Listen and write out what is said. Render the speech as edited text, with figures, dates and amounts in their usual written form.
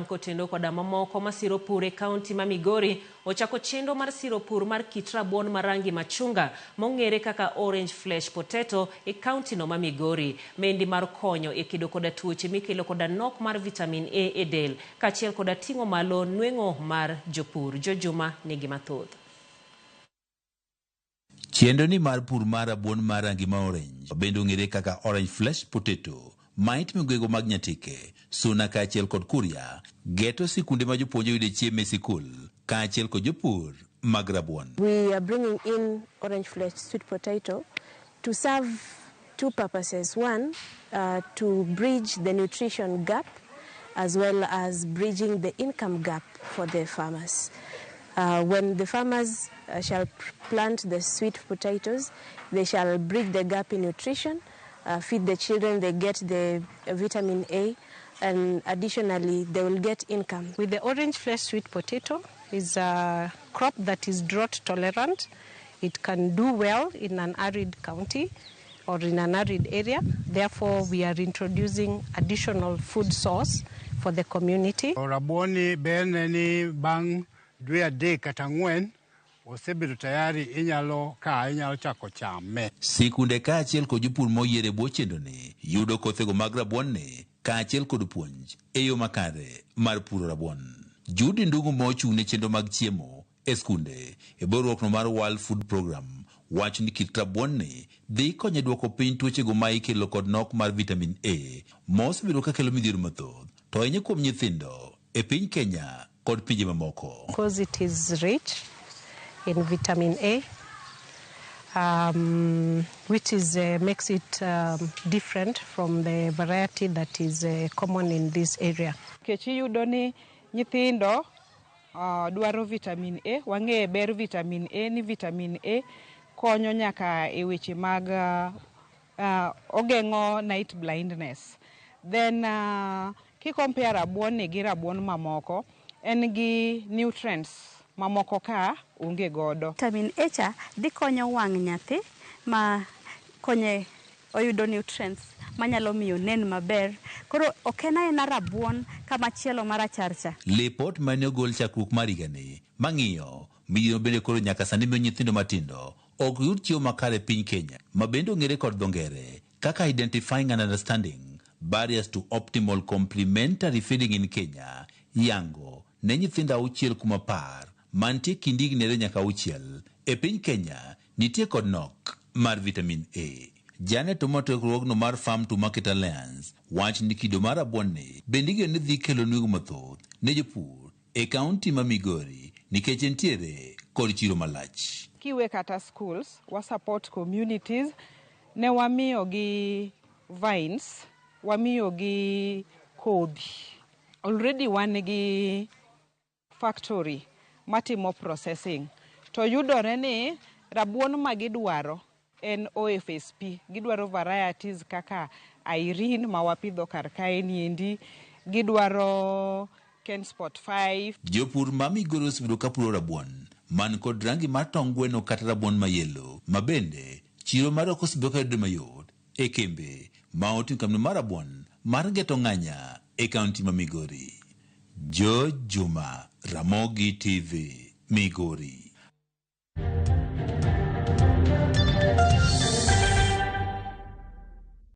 kotendo koda mamoko masiro pur e kaunti ma Migori ochako chenro mar siro pur mar kit rabuon ma rangi machunga mong'ere kaka orange flesh potato e kaunti no ma Migori. Mendi mar konyo e kedo koda tuoche mikelo koda nok mar vitamin A e del kaachiel koda ting'o malo nweng'o mar jopur. Jo Juma nigi mathoth. Chenro ni mar pur mar rabuon mar rangi ma orange bende ong'ere kaka orange flesh potato ma itimo e gwenge mag Nyatike, Suna kaachiel kod Kuria, geto sikunde ma jopuonje yude chiemo e sikul kaachiel kod jopur mag rabuon. We are bringing in orange flesh sweet potato to serve two purposes. One, to bridge the nutrition gap as well as bridging the income gap for the farmers. When the farmers shall plant the sweet potatoes, they shall bridge the gap in nutrition, feed the children, they get the vitamin A, and additionally they will get income. With the orange flesh sweet potato is a crop that is drought tolerant. It can do well in an arid county or in an arid area. Therefore, we are introducing additional food source for the community. Rabuoni berne ni bang' dwe 3 kata 4 osebedo tayari, inyalo kaye, inyalo chako chame. Sikunde kaachiel kod jopur moyier e bwo chenroni yudo kothego mag rabuonni kaachiel kod puonj e yo makare mar puro rabuon. Judy Ndung'u ma ochung' ne chenro mag chiemo e skunde e bwo riwruokno mar World Food Program wacho ni kit rabuonni dhi konyo e duoko piny tuochego ma ikelo kod nok mar vitamin A ma osebedo ka kelo midhiero mathoth to ahinya kuom nyithindo e piny Kenya kod pinje mamoko. Because it is rich in vitamin A, which is makes it different from the variety that is common in this area. Nikech iyudo ni nyithindo dwaro vitamin A, wang'eyo ber vitamin A ni vitamin A konyo nyaka e weche mag ogeng'o night blindness. Then ki compare rabuon ni gi rabuon mamoko, en gi nutrients mamoko ka onge godo. Vitamin A cha dhi konyo wang' nyathi ma konye oyudo nutrients manyalo miyo nen maber. Koro ok en aena rabuon kamachielo marachar cha. Lipot mane ogol chakruok mar higani mang'iyo midhiero bende koro nyaka sani miyo nyithindo matindo ok yud chiemo makare e piny Kenya ma bende ong'ere kod dho ngere kaka Identifying and Understanding Barriers to Optimal Complementary Feeding in Kenya yango ne nyithindo 6 kuom 10 mantie kind higni 2 nyaka 6 e piny Kenya nitie kod nok mar vitamin A. Janet Omoto e riwruogno mar Farm to Market Alliance wacho ni kido mar rabuonni bende igeno ni dhi kelo nweng'o mathoth ne jopur e kaunti ma Migori nikech entiere kod chiro malach. Kiwe kata schools, wa support communities, ne wamiyo gi vines, wamiyo gi kodhi. Already wan gi factory matimo processing. To yudore ni rabuon ma gidwaro en OFSP. Gidwaro varieties kaka Irene ma wapidho kar kae niendi, gidwaro Kensport 5. Jopur ma Migori osebedo ka puro rabuon man kod rangi mar tong' gweno kata rabuon ma yellow ma bende chiro mare ok osebedo ka yudore mayot e kembe ma oting'o kambi mar rabuon mar Ngeto Ng'anya e kaunti ma Migori. George Juma, Ramogi TV, Migori.